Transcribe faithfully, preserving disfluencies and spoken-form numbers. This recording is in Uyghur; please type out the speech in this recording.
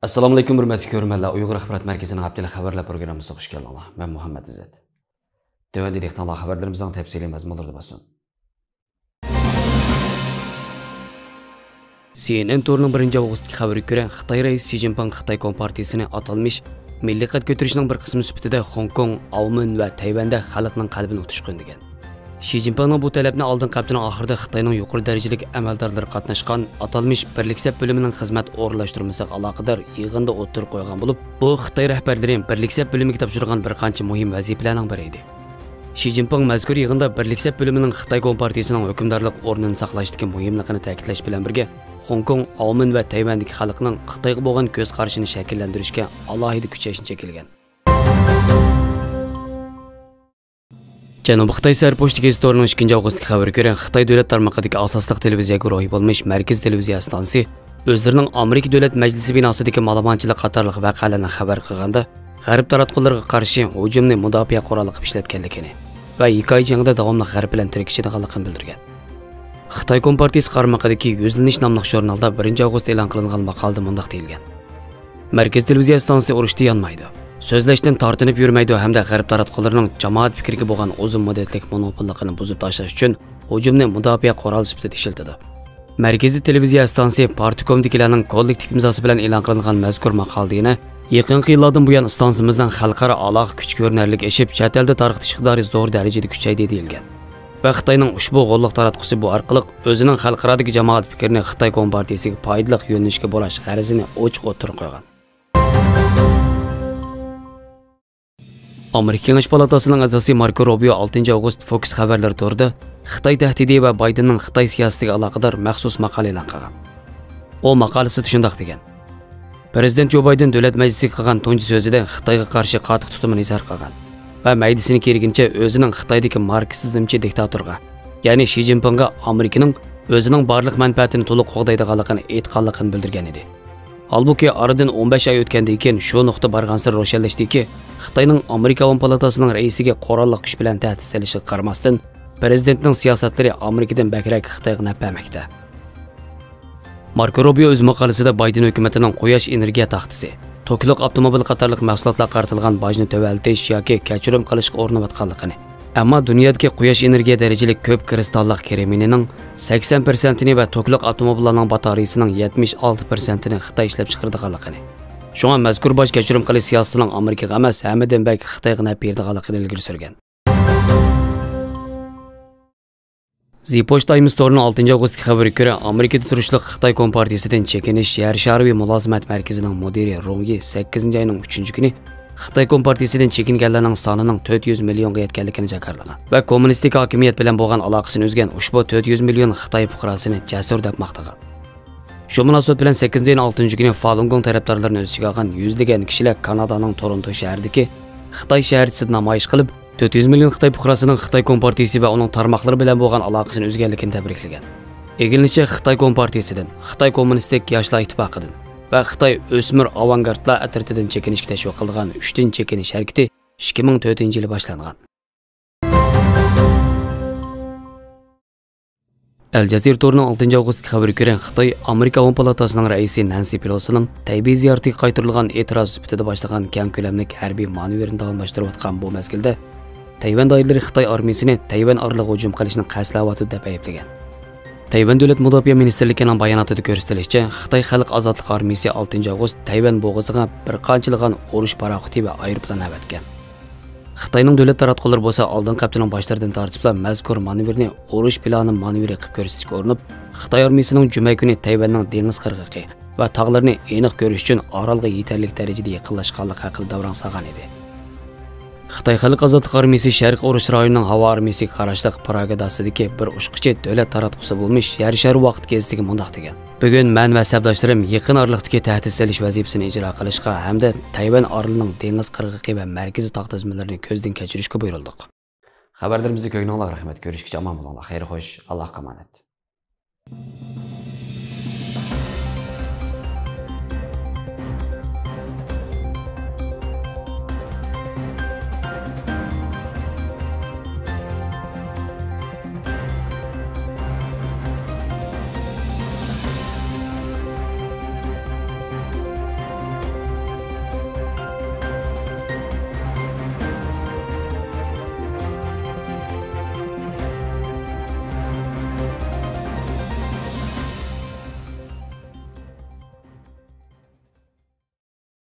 ئەسسالامۇئەلەيكۇم، ھۆرمەتلىك كۆرۈرمەنلەر. ئۇيغۇر ئاخبارات مەركىزىنىڭ ھەپتىلىك خەۋەرلەر پروگراممىسىغا خۇش كەلدىڭلار. مەن مۇھەممەت ئىززەت. تۆۋەندە دىققىتىڭلار خەۋەرلىرىمىزنىڭ تەپسىلىي مەزمۇنلىرىدا بولسۇن. سى ئېن ئېن تورىنىڭ بىرىنچى ئاۋغۇستتىكى خەۋىرىگە كۆرە، خىتاي رەئىسى شى جىنپىڭ خىتاي كومپارتىيىسىنى ئاتالمىش مىللىي قەد كۆتۈرۈشنىڭ بىر قىسمى سۈپىتىدە خوڭكوڭ، ئاۋمېن ۋە تەيۋەندە خەلقنىڭ قەلبىنى ئۇتۇشقىن دېگەن. شى جىنپىڭنىڭ بۇ تەلەپنى ئالدىنقى ھەپتىنىڭ ئاخىرىدا خىتاينىڭ يۇقىرى دەرىجىلىك ئەمەلدارلىرى قاتناشقان ئاتالمىش بىرلىك سەپ بۆلۈمىنىڭ خىزمەت ئورۇنلاشتۇرمىسىغا ئالاقىدار يىغىندا ئوتتۇرىغا قويغان بولۇپ، بۇ خىتاي رەھبەرلىرى بىرلىك سەپ بۆلۈمىگە تاپشۇرغان بىر قانچە مۇھىم ۋەزىپىلەرنىڭ بىرى ئىدى. شى جىنپىڭ مەزكۇر يىغىندا بىرلىك سەپ بۆلۈمىنىڭ خىتاي كومپارتىيىسىنىڭ ھۆكۈمدارلىق ئورنىنى ساقلاشتىكى مۇھىملىقىنى تەكىتلەش بىلەن بىرگە، خوڭكوڭ، ئاۋمېن ۋە تەيۋەندىكى خەلقنىڭ خىتايغا بولغان كۆز قارىشىنى شەكىللەندۈرۈشكە ئالاھىدە كۈچەشنى چەكلىگەن. جەنۇبىي خىتاي سەھەر پوچتا گېزىت تورىنىڭ ئىككىنچى ئاۋغۇستتىكى خەۋىرىگە كۆرە، خىتاي دۆلەت تارمىقىدىكى ئاساسلىق تېلېۋىزىيە گۇرۇھى بولمىش مەركىزىي تېلېۋىزىيە ئىستانسىسى ئۆزلىرىنىڭ ئامېرىكا دۆلەت مەجلىسى بىناسىدىكى مالىمانچىلىق قاتارلىق ۋەقەلەرنى خەۋەر قىلغاندا، غەرب تاراتقۇلىرىغا قارشى ھۇجۇمنى مۇداپىئە قورالى قىلىپ ئىشلەتكەنلىكىنى ۋە ھېكايە جېڭىدە داۋاملىق غەرب بىلەن تىركىشىدىغانلىقىنى بىلدۈرگەن. خىتاي كومپارتىيىسى قارمىقىدىكى يۈزلىنىش ناملىق ژۇرنالدا بىرىنچى ئاۋغۇست ئېلان قىلىنغان ماقالىدە مۇنداق دېيىلگەن: مەركىزىي تېلېۋىزىيە ئىستانسىسى ئۇرۇشتا يانمايدۇ، سۆزلەشتىن تارتىنىپ يۈرمەيدۇ ھەمدە غەرب تاراتقۇلىرىنىڭ جامائەت پىكرىگە بولغان ئۇزۇن مۇددەتلىك مونوپوللۇقىنى بۇزۇپ تاشلاش ئۈچۈن ھۇجۇمنى مۇداپىئە قورالى سۈپىتىدە ئىشلىتىدۇ. مەركىزىي تېلېۋىزىيە ئىستانسىسى پارتكومدىكىلەرنىڭ كوللېكتىپ ئىمزاسى بىلەن ئېلان قىلىنغان مەزكۇر ماقالىدە يەنە، يېقىنقى يىللاردىن بۇيان ئىستانسىمىزنىڭ خەلقئارا ئالاقە كۈچى كۆرۈنەرلىك ئېشىپ، چەت ئەلدە تارقىتىش ئىقتىدارى زور دەرىجىدە كۈچەيدى، دېيىلگەن. ۋە خىتاينىڭ ئۇشبۇ غوللۇق تاراتقۇسى بۇ ئارقىلىق ئۆزىنىڭ خەلقئارادىكى جامائەت پىكرىنى خىتاي كومپارتىيىسىگە پايدىلىق يۆنىلىشكە بۇراش غەرىزىنى ئوچۇق ئوتتۇرىغا قويغان. ئامېرىكا كېڭەش پالاتاسىنىڭ ئەزاسى ماركو روبىيو ئالتىنچى ئاۋغۇست فوكس خەۋەرلىرى تورىدا خىتاي تەھدىتى ۋە بايدېننىڭ خىتاي سىياسىتىگە ئالاقىدار مەخسۇس ماقالە ئېلان قىلغان. ئۇ ماقالىسىدە شۇنداق دېگەن: پىرېزىدېنت جو بايدېن دۆلەت مەجلىسىگە قىلغان تۇنجى سۆزىدە خىتايغا قارشى قاتتىق تۇتۇمىنى ئىزھار قىلغان ۋە مەيدىسىنى كېرىگىنىچە ئۆزىنىڭ خىتايدىكى ماركسىزمچى دىكتاتورغا، يەنى شى جىنپىڭغا ئامېرىكىنىڭ ئۆزىنىڭ بارلىق مەنپەئەتىنى تولۇق قوغدايدىغانلىقىنى ئېيتقانلىقىنى بىلدۈرگەن ئىدى. ھالبۇكى، ئارىدىن ئون بەش ئاي ئۆتكەندىن كېيىن شۇ نۇقتا بارغانسېرى روشەنلەشتىكى، خىتاينىڭ ئامېرىكا ئاۋام پالاتاسىنىڭ رەئىسىگە قوراللىق كۈچ بىلەن تەھدىت سېلىشىغا قارىماستىن، پىرېزىدېنتنىڭ سىياسەتلىرى ئامېرىكىدىن بەكرەك خىتايغا نەپ بەرمەكتە. ماركو روبىيو ئۆز ماقالىسىدە بايدېن ھۆكۈمىتىنىڭ قۇياش ئېنېرگىيە تاختىسى، توكلۇق ئاپتوموبىل قاتارلىق مەھسۇلاتلارغا قارىتىلغان باجنى تۆۋەنلىتىش ياكى كەچۈرۈم قىلىشقا ئۇرۇنۇۋاتقانلىقىنى، ئەمما دۇنيادىكى قۇياش ئېنېرگىيە دەرىجىلىك كۆپ كىرىستاللىق كرېمنىينىڭ سەكسەن پىرسەنتىنى ۋە توكلۇق ئاپتوموبىللارنىڭ باتارېيىسىنىڭ يەتمىش ئالتە پىرسەنتىنى خىتاي ئىشلەپچىقىرىدىغانلىقىنى، شۇڭا مەزكۇر باج كەچۈرۈم قىلىش سىياسىتىنىڭ ئامېرىكىغا ئەمەس، ھەممىدىن بەك خىتايغا نەپ بېرىدىغانلىقىنى ئىلگىرى سۈرگەن. زى پوچتا تايمز تورىنىڭ ئالتىنچى ئاۋغۇستتىكى خەۋىرىگە كۆرە، ئامېرىكىدا تۇرۇشلۇق خىتاي كومپارتىيىسىدىن چېكىنىش شەھەر شارىئىۋى مۇلازىمەت مەركىزىنىڭ مۇدىرى رۇڭ يى سەككىزىنچى ئاينىڭ ئۈچىنچى كۈنى خىتاي كومپارتىيىسىدىن چېكىنگەنلەرنىڭ سانىنىڭ تۆت يۈز مىليونغا يەتكەنلىكىنى جاكارلىغان ۋە كوممۇنىستىك ھاكىمىيەت بىلەن بولغان ئالاقىسىنى ئۈزگەن ئۇشبۇ تۆت يۈز مىليون خىتاي پۇقراسىنى جەسۇر دەپ ماختىغان. شۇ مۇناسىۋەت بىلەن سەككىزىنچى ئاينىڭ ئالتىنچى كۈنى فالۇنگوڭ تەرەپدارلىرىنى ئۆز ئىچىگە ئالغان يۈزلىگەن كىشىلەر كانادانىڭ تورونتو شەھىرىدىكى خىتاي شەھەرچىسىدە نامايىش قىلىپ، تۆت يۈز مىليون خىتاي پۇقراسىنىڭ خىتاي كومپارتىيىسى ۋە ئۇنىڭ تارماقلىرى بىلەن بولغان ئالاقىسىنى ئۈزگەنلىكىنى تەبرىكلىگەن. ئىگىلىنىشىچە، خىتاي كومپارتىيىسىدىن، خىتاي كوممۇنىستىك ياشلار ئىتتىپاقىدىن ۋە خىتاي ئۆسمۈر ئاۋانگارتلار ئەترىتىدىن چېكىنىشكە تەشۋىق قىلىدىغان ئۈچتىن چېكىنىش ھەرىكىتى ئىككى مىڭ تۆتىنچى يىلى باشلانغان. ئەل جەزىرە تورىنىڭ ئالتىنچى ئاۋغۇستتىكى خەۋىرىگە كۆرە، خىتاي ئامېرىكا ئاۋام پالاتاسىنىڭ رەئىسى نەنسى پېلوسىنىڭ تەيبېي زىيارىتىگە قايتۇرۇلغان ئېتىراز سۈپىتىدە باشلىغان كەڭ كۆلەملىك ھەربىي مانېۋىرىنى داۋاملاشتۇرۇۋاتقان بۇ مەزگىلدە، تەيۋەن دائىرىلىرى خىتاي ئارمىيىسىنى تەيۋەن ئارىلىغا ھۇجۇم قىلىشنى قەستلەۋاتىدۇ دەپ ئەيىبلىگەن. تەيۋەن دۆلەت مۇداپىئە مىنىستىرلىكىنىڭ باياناتىدا كۆرسىتىلىشىچە، خىتاي خەلق ئازادلىق ئارمىيىسى ئالتىنچى ئاۋغۇست تەيۋەن بوغۇزىغا بىر قانچىلىغان ئۇرۇش پاراخوتى ۋە ئايروپىلان ئەۋەتكەن. خىتاينىڭ دۆلەت تاراتقۇلىرى بولسا ئالدىنقى ھەپتىنىڭ باشلىرىدىن تارتىپلا مەزكۇر مانېۋىرنى ئۇرۇش پىلانى مانېۋىرى قىلىپ كۆرسىتىشكە ئۇرۇنۇپ، خىتاي ئارمىيىسىنىڭ جۈمە كۈنى تەيۋەننىڭ دېڭىز قىرغىقى ۋە تاغلىرىنى ئېنىق كۆرۈش ئۈچۈن ئارالغا يېتەرلىك دەرىجىدە يېقىنلاشقانلىقى ھەققىدە داۋراڭ سالغان ئىدى. خىتاي خەلق ئازادلىق ئارمىيىسى شەرقىي ئۇرۇش رايونىنىڭ ھاۋا ئارمىيىسىگە قاراشلىق پراگا داستىدىكى بىر ئۇچقۇچى دۆلەت تاراتقۇسى بولمىش يەر شارى ۋاقىت گېزىتىگە مۇنداق دېگەن: بۈگۈن مەن ۋە سەپداشلىرىم يېقىن ئارىلىقتىكى تەھدىت سېلىش ۋەزىپىسىنى ئىجرا قىلىشقا ھەمدە تەيۋەن ئارىلىنىڭ دېڭىز قىرغىقى ۋە مەركىزىي تاغ تىزمىلىرىنى كۆزدىن كەچۈرۈشكە بۇيرۇلدۇق. خەۋەرلىرىمىزنى كۆرگىنىڭلارغا رەھمەت. كۆرۈشكىچە ئامان بولۇڭلار. خەير خوش. ئاللاھقا ئامانەت.